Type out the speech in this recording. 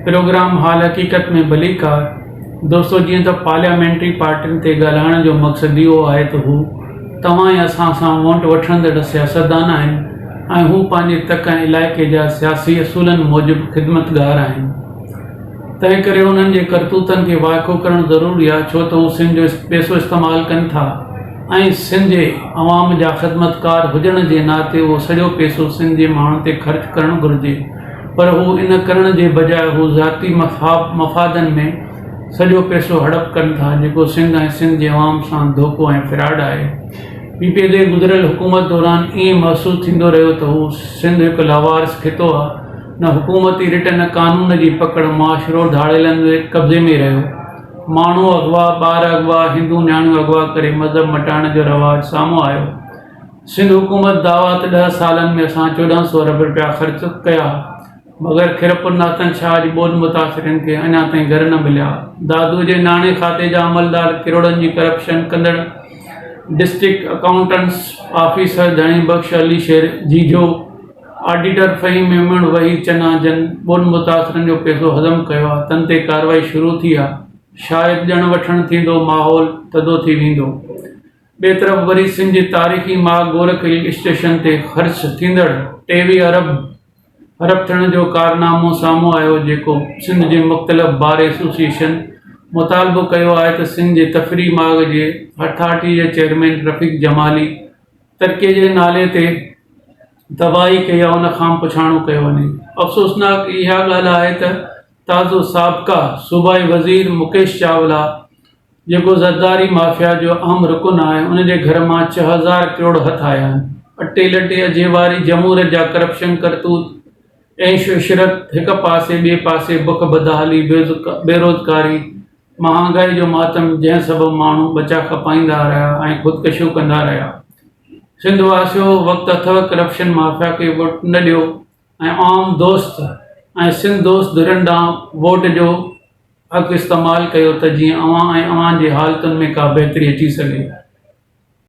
Programme حال حقيقت ۾ ڀليڪار دوستو جيئن ته پارليامينٽري پارٽين تي ڳالهائڻ جو مقصد اهو آهي ته هو توهان ۽ اسان سان وونٽ وٺندڙ سياستدان آهن ۽ هو پنهنجي تڪ ۽ علائقي جا سياسي اصولن موجب خدمتگار آهن تنهن ڪري انهن جي ڪرتوتن کي وائکو ڪرڻ ضروري آهي ڇو ته هو سنڌ جو پئسو استعمال ڪن ٿا ۽ سنڌ جي عوام جا خدمتڪار هجڻ جي ناتي اهو سڄو پئسو سنڌ جي ماڻهن تي خرچ ڪرڻ گهرجي پر هو ان ڪرڻ جي بجاء هو ذاتي مفادن ۾ سڄو پئسو هڙپ ڪن ٿا جيڪو سنڌ ۽ سنڌ جي عوام سان ڌوڪو ۽ فراڊ آهي. پي پي جي گذريل حڪومت دوران ائين محسوس ٿيندو رهيو ته هو سنڌ هڪ لاوارث خطو آ نه حڪومتي رٽ نه قانون جي پڪڙ معاشرو ڌاڙيلن جي قبضي ۾ رهيو. ماڻهو اغوا، ٻار اغوا، هندو نياڻيون اغوا ڪري مذهب مٽائڻ جو رواج سامهون آيو. سنڌ حڪومت دعويٰ ته ڏهه سالن ۾ اسان 14 سو ارب رپيا خرچ ڪيا مگر خيرپور ناٿن شاهه جي ٻوڏ متاثرين کي اڃا تائين گهر نه مليا. دادو جي ناڻي کاتي جا عملدار ڪروڙن جي ڪرپشن ڪندڙ ڊسٽرڪٽ اڪائونٽنٽس آفيسر ڌڻي بخش علي شير جيجو، آڊيٽر فهيم ميمڻ، وحيد چنا جن ٻوڏ متاثرن جو پئسو هضم ڪيو آ تن تي ڪارروائي شروع ٿي آ شايد ڏيڻ وٺڻ ٿيندو ماحول ٿڌو ٿي ويندو. ٻئي طرف وري سنڌ جي تاريخي ماڳ گورک هل اسٽيشن تي خرچ ٿيندڙ 23 ارب هڙپ ٿيڻ جو ڪارنامو سامهون آيو جيڪو سنڌ جي مختلف بار ايسوسيئيشن مطالبو ڪيو آهي ته سنڌ جي تفريحي ماڳ جي اٿارٽي جي چيئرمين رفيق جمالي ترقي جي نالي تي تباهي ڪئي آهي ان کان پڇاڻو ڪيو وڃي. افسوسناڪ اها ڳالهه آهي ته تازو سابقه صوبائي وزير مڪيش چاولا جيڪو زرداري مافيا جو اهم رڪن آهي ان جي گهر مان 6000 ڪروڙ هٿ آيا آهن. اٽي لٽي اجهي واري جمهوريت جا ڪرپشن ڪرتوت عيش عشرت هڪ پاسي ٻئي پاسي بک بدحالي بيروزگاري مهانگائي جو ماتم جنهن سبب ماڻهو ٻچا کپائيندا رهيا ۽ خودڪشيون ڪندا رهيا. سنڌ واسيو وقت اٿئو ڪرپشن مافيا کي ووٽ نه ڏيو ۽ عوام دوست ۽ سنڌ دوست ڌرين ڏانهن ووٽ جو حق استعمال ڪيو ته جيئن اوهان ۽ اوهان جي حالتن ۾ ڪا بهتري اچي سگهي.